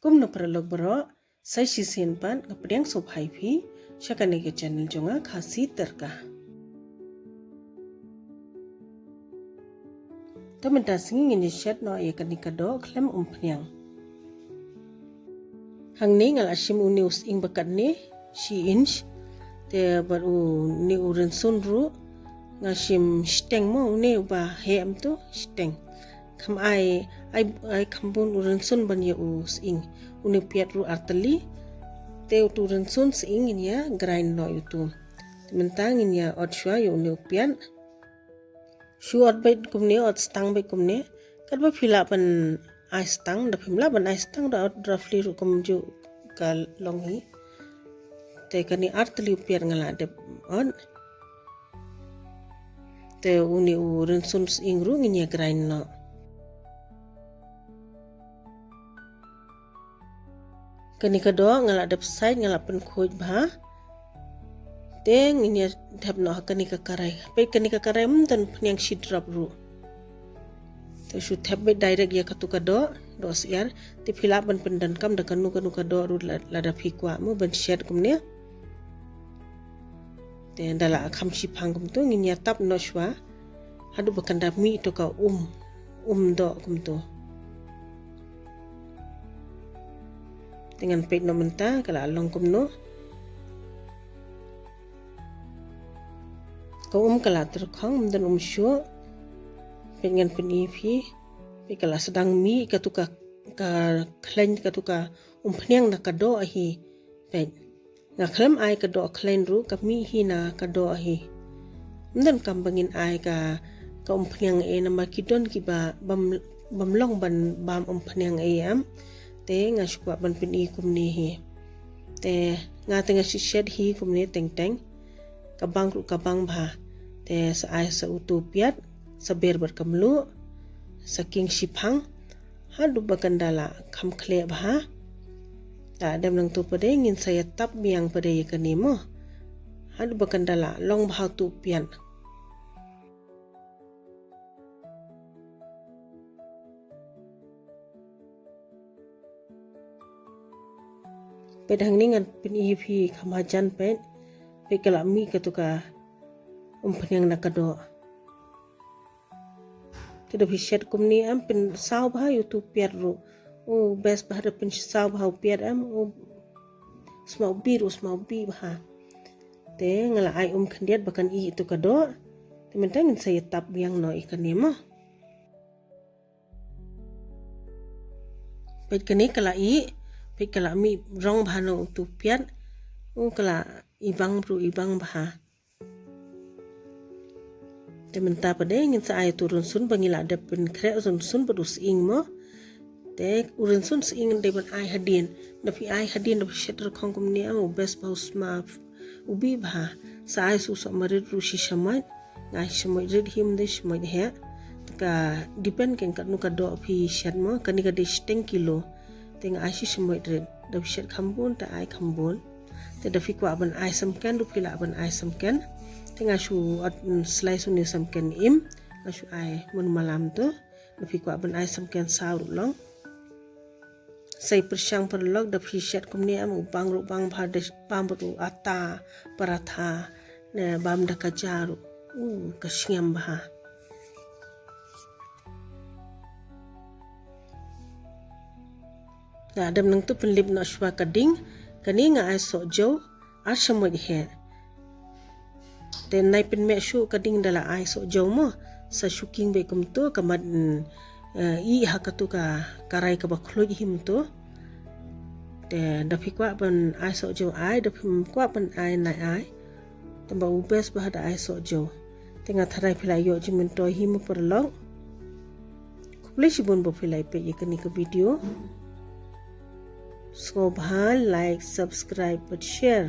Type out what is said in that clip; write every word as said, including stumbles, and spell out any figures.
Kumno paralok baroh, sa shisien pat nga pdiang sngewbha ïa phi sha kane ka channel jong nga, Khasi Tyrka. Te mynta sngi ngin ïa shet noh ïa kane ka doh khlem umphniang. Hangne nga la shim une u sying ba katne shi inch. Te bad une u rynsun ruh nga shim shiteng mo, une uba heh mynta shiteng. Kham ai, ai, ai kham bun u rynsun ban ïa u sying. Une u piat ruh ar tylli. Te utu u rynsun sying ngin ïa grind noh ïa utu. Te mynta ngin ïa ot shuwa ïa une u piat. Shu ot beit kumne, ot stang beit kumne. Katba phi lah ban ai stang, da phim lah ban ai stang, da ot roughly ruh kumjuh ka long hi. Te kane ar tylli u piat nga la dep ot. Te une u rynsun sying ruh ngin ïa grind noh. Kane ka doh nga la dep sait, nga la pynkhuid bha. Te ngin ïa thep noh ha kane ka karai. Peit kane ka karai ym don phniang shi drop ruh. Te shu thep beit direct ïa katu ka doh, doh syiar. Te phi lah ban pyndonkam da kano kano ka doh ruh la, lada phi kwah mo ban shet kumne. Te da la kham shiphang kumtu ngin ïa tap noh shuwa. Haduh ba kan da mih tu ka um, um doh kumtu. Te ngan peit noh mynta ka la long kumno. Ka um ka la tyrkhong, ym don um shuh. Peit ngan pyni phi. Peit ka la sdang mih katu ka, ka khleiñ katu ka umphniang na ka doh hi. Peit. Nga khlem ai ka doh khleiñ ruh ka mih hi na ka doh hi. Ym donkam ba ngin ai ka, ka umphniang ei namar ki don kiba bym, bym long ban bam umphniang ei em. Te nga shu kwah ban pyni kumne hi. Te nga te nga shu shet hi kumne teng teng. Ka bang ruh ka bang bha. Te sa ai sa utu piat, sa ber bad ka mluh, sa king shiphang. Haduh ba kan da la kham khleh bha. Te dep nangtu pat de ngin sa ïa tap biang pat de ïa kane mo. Haduh ba kan da la long bha utu piat. Peit hangne ngan pyni ïa phi kham hajan peit. Peit ka la mih katu ka umphniang na ka doh. Te da phi shet kumne em pynsaw bha ïa utu piat ruh. U best bha da pynsaw bha u piat em u sma u bi ruh u sma u bi bha. Te nga la ai um khyndiat ba kan ih tu ka doh. Te mynta ngin sa ïa tap biang noh ïa kane mo. Peit kane ka la ih, peit ka la mih rong bha noh utu piat. U ka la ibang bru ibang bha. Te mynta pat de ngin sa ai utu rynsun ba ngi la dep pynkhreh rynsun bad u sying mo. Te u rynsun sying de ban ai hadien. Da phi ai hadien da phi shet rkhong kumne em u best bha u sma u bi bha. Sa ai su sa marit ru shi shamoit. Nga ai shamoit rit him de shamoit heh. Te ka depend keng katno ka doh phi shet mo kane ka de shiteng kilo. Te nga ai shi shamoit rit da phi shet kham bun te ai kham bun. Te da phi kwah ban ai samken ruh phi lah ban ai samken. Te nga shu ot, mm, slice une samken im. Nga shu ai mun malam tu. Da phi kwah ban ai samken saw ruh long. Sa ïa pyrshang paralok da phi shet kumne em u bang ruh bang bha da bam ruh ata paratha ne bam da ka ja ruh. U ka sngem bha. Da dep nangtu pynlip noh shuwa ka ding, kane nga ai soh jew, ar shamoit heh. Te nai pynmeh shuh ka ding da la ai soh jew mo, sa shu king beit kumtu, ka mat, mm, eh, ih ha katu ka karai kaba khluit him tu. Te da phi kwah ban ai soh jew ai, da phim kwah ban ai nai ai. Tangba u best bha da ai soh jew. Te nga tharai phi la ïoh jingmyntoi hi mo paralok. Khublei shibun ba phi la ïa peit ïa kane ka video. Sngewbha like, subscribe bad share.